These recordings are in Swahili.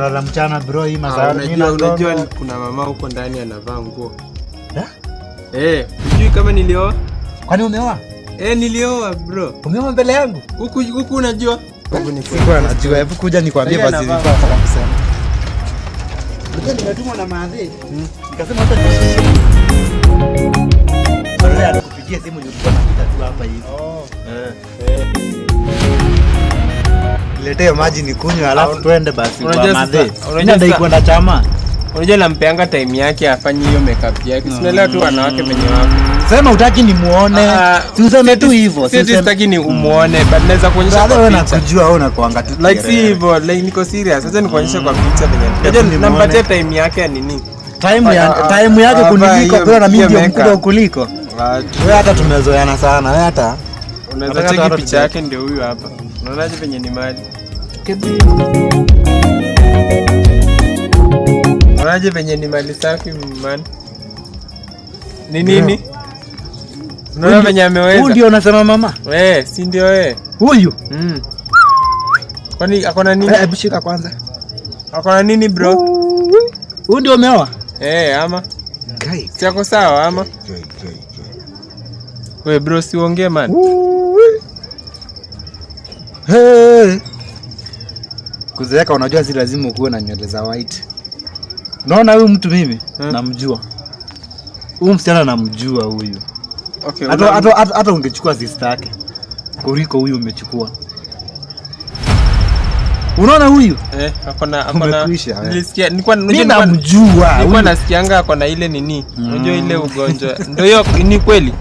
Tunalala mchana, bro, hii Ah, masaa mimi unajua na unajua Gongo. Kuna mama huko ndani anavaa nguo. Eh? Eh, hujui kama nilioa? Kwani umeoa? Eh, nilioa, bro. Umeoa mbele yangu? Huku huku unajua? Hebu Sikuwa najua. Hebu kuja nikwambie Sasa basi anavaa. nilikuwa nataka kusema. Unajua nimetumwa na maadhi. Nikasema hata nishushe. Badala ya kupigia simu, nilikuwa napita tu hapa hivi. Oh. Eh. Niletee maji nikunywe, alafu twende basi kwa Unajua madhe. unajua Mimi nadai kwenda chama. Unajua nampeanga time yake afanye hiyo makeup yake. Si unaelewa tu wanawake venye wako. Sema utaki nimuone. Ah, Si useme tu hivyo. Si eti sitaki ni umuone, but naweza kuonyesha Brother, kwa wewe picha. nakujua, wewe unakuanga tu Like si kiherehere. hivyo, like niko serious. Sasa nikuonyeshe kwa picha venye. Unajua nimuone. nampatia time yake ya nini? Time ya Ah, ah, time yake ah, kuniliko, hiyo- bro, na mimi hiyo ndio makeup. mkubwa kuliko. Wewe hata tumezoeana sana, wewe hata. Unaweza Nataka cheki hata picha yake, ndio huyu hapa. Unaonaje venye ni mali? Unaonaje venye ni mali safi, man? Ni nini? Unaona venye Huyu ameweza? ndio unasema mama? Eh, si ndio eh? Huyu. Kwani akona nini? Eh, hebu shika kwanza. Akona nini, bro? Huyu ndio umeoa? Eh, ama? Kai. Si ako sawa ama? We bro, si uongee, man. Hey. Kuzeeka unajua si lazima ukuwe na nywele za white. Unaona huyu mtu mimi namjua. Huyu msichana namjua huyu. Okay, Hata hata ungechukua sister yake kuliko huyu umechukua. Unaona huyu? Eh, akona Umekwisha, eh. Nilisikia nilikuwa Mimi unajua namjua. nilikuwa Huyu. nasikianga akona ile nini? Unajua ile ugonjwa. Ndio hiyo ni kweli?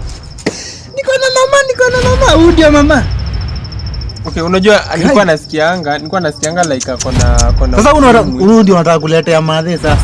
Niko na mama, niko na mama. Huyu ndio mama. Okay, unajua nilikuwa nasikianga like akona Sasa ukimwi. huyu ndio unataka kuletea madhe sasa.